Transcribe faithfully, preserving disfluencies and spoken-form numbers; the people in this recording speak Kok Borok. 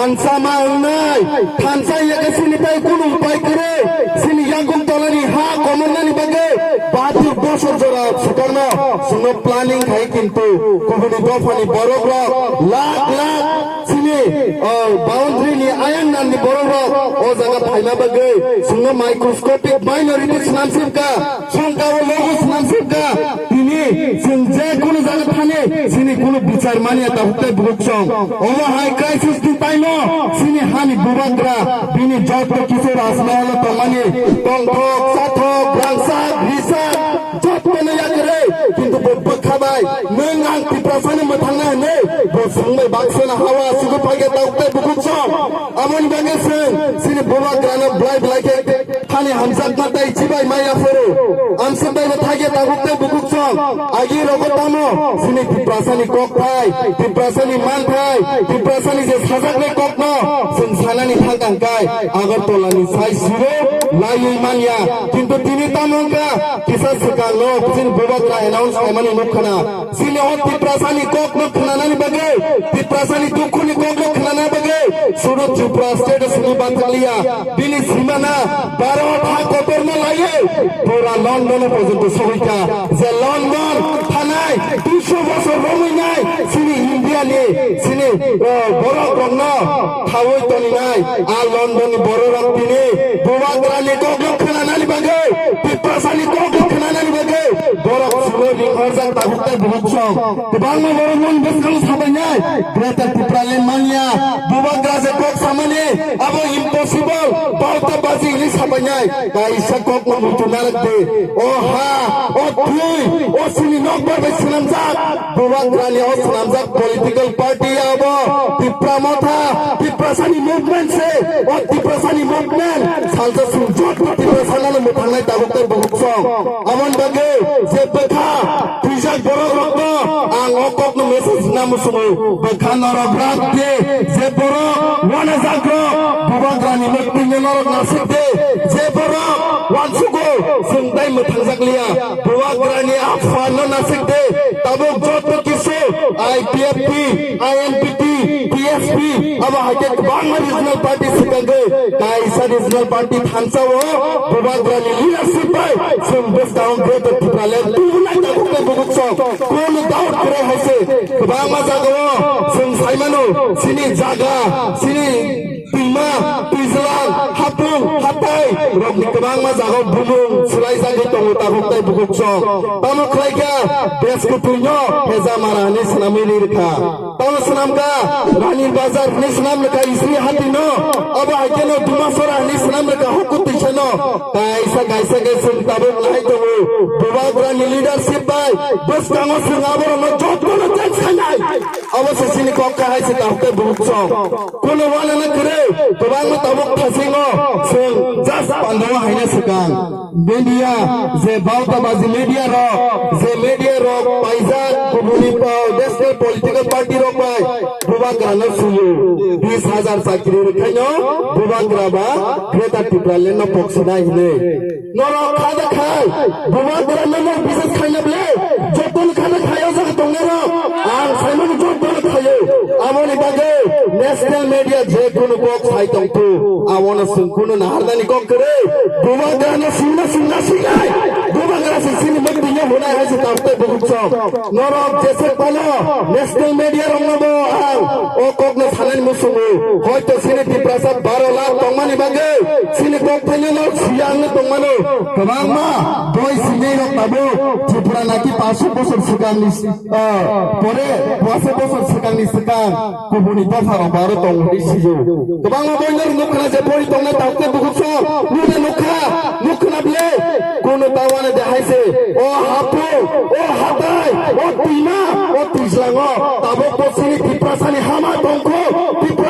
Thansa ma wngnai, thansa yakasini pai kunu upai kwrwi, sini yakung tolani ha komornani bagwi bahatur bosor jora swkangno chwngno planning khai, kintu kubuni dophani borokrok lakh lakh sini, o, boundary ni ayang nanni borokrok o jaga phaima bagwi chwngno microscopic minority swnamsibkha. Songkao logo swnamsibkha, tini chwng je kunu jaga thani, chini kunu bichar manya tabuk tei bukuksong. Omo hai crisis ni time o, chini hani bubagra, bini joto kisu rajmahal o tongmani, tongthok, chathok, rangsak, risak, joto no yakarwi, kintu bo bwkha bai, nwng ang Tiprasa ni mwthangna hwnwi, bo chwng bai baksa no hawa, sugu paikha tabuk tei bukuksong. Aboni bagwi chwng, chini bubagra no blai blai khe, Thani hamjakma tei chibai maya phuru. Amswk bai bo thaiya tabuk tei bukuksong. Agi rogo tamo. Sini Tiprasani kokthai, Tiprasani manthai, Tiprasani je sajaknai kokno chwng sanani thangkang kai Agartala ni sai siro laiwi manya. Kintu tini tamo wngkha kisa swkang no chini bubagra announce khaimani nukkhana. Chini o Tiprasani kokno khwnanani bagwi, Tiprasani dukhuni kokno khwnanani bagwi, sudu Tripura state o simi bathakliya, bini simana Bharat ha kotorno laiwi, pura London o porjonto sohikha, je London thanai duiso bosor romwi nai, chini India ni, chini, o, borok rokno khaui toninai, a London ni borok rok tini Bubagrani kokno khwnanani bagwi, Tiprasani kokno khwnanani bagwi, borok sulo ringhorjak tabuk tei bukuksong. Kwbangma borok moni bwskango sabainai, Greater Tipraland manya, Bubagra je kok samani, abo impossible, bauta baji hinwi sabainai, kaisa kokno muitu narwk di. O ha, o twi, o chini nokbar bai swnamjak, Bubagrani o swnamjak political party abo Tipra Motha, Tiprasani movement se, o Tiprasani movement, salsa sung joto Tiprasano mwthangnai tabuk tei bukuksong. Aboni bagwi je bwkha twijak borok rokno ang o kokno message rwna muchungo. Bwkha norok rak di, je borok wanajakrok, Bubagrani mwktwino norok nasik di, je borok wansugo, chwng tai mwthangjak liya. Bubagrani aphano nasik de, tabuk joto kisu I P F T, I N P T, T S P, abo hai khe kwbangma regional party swkang khe, kaisa regional party thansa o Bubagrani leadership bai chwng bwskang Greater Tipraland tubunai tabuk tei bukuksong. Kunu doubt kwrwi hai se kwbangma jaga o chwng sai mano, chini jaga, chini twima, twijlang, hapung, hatai rokni kwbangma jagao bumung swlaijagwi tongo tabuk tei bukuksong. Tamo khlaikha bes kwthwino Hejamara hwnwi swnamwi ri rwkha. Tamo swnamkha Rani Bazar hwnwi swnam rwkha Isri Hatino. Abo hai kheno Dumasora hwnwi swnam rwkha Huku Twisano. Kaisa kaisa khe chwng tabuk nai tongo. Bubagrani leadership bai bwskango chwng aborokno jotono cheng sanai. Abo se chini kok kahai se tabuk tei bukuksong. Kunu wanana kwrwi, kwbangma tabuk thasingo chwng just pandao haina swkang. Media, je bauta baji media rok, je media rok paijak kubuni, uh, desni political party rok bai Bubagrano suyo. Bis hajar chakri rwkhaino Bubagra ba Greater Tipraland no poksinai hinwi. Norok khada khai, Bubagra norok bises khaina ble, jotoni khada khai o jaga tongnai rok, ang saimani jotoni khaio. Aboni bagwi national media je kunu kok sai tongtu, abono chwng kunu naharnani kok kwrwi, Bubagrano singna singna sinai, Bubagra se sini mukti no hunai hai se tabuk tei bukuksong. Norok jesek pano national media rokno bo ang o kokno sanani muchungo. Hoito chini Tiprasa baro lakh tongmani bagwi chini kokthaino no siya wngwi tongmano. Kwbangma boi simi rok tabuk Tripura naki paanso bosor swkangni, ah, pore paanso bosor swkangni swkang kubuni dopha rok aro tong hwnwi siyo. Kwbangma boino nukha je boi tongnai tabuk tei bukuksong nukha, nukha ble. Kunu tawana de hai se, o hapung, o hatai, o twima, o twijlango, tabuk bo chini Tiprasani hama tongkho, Tipra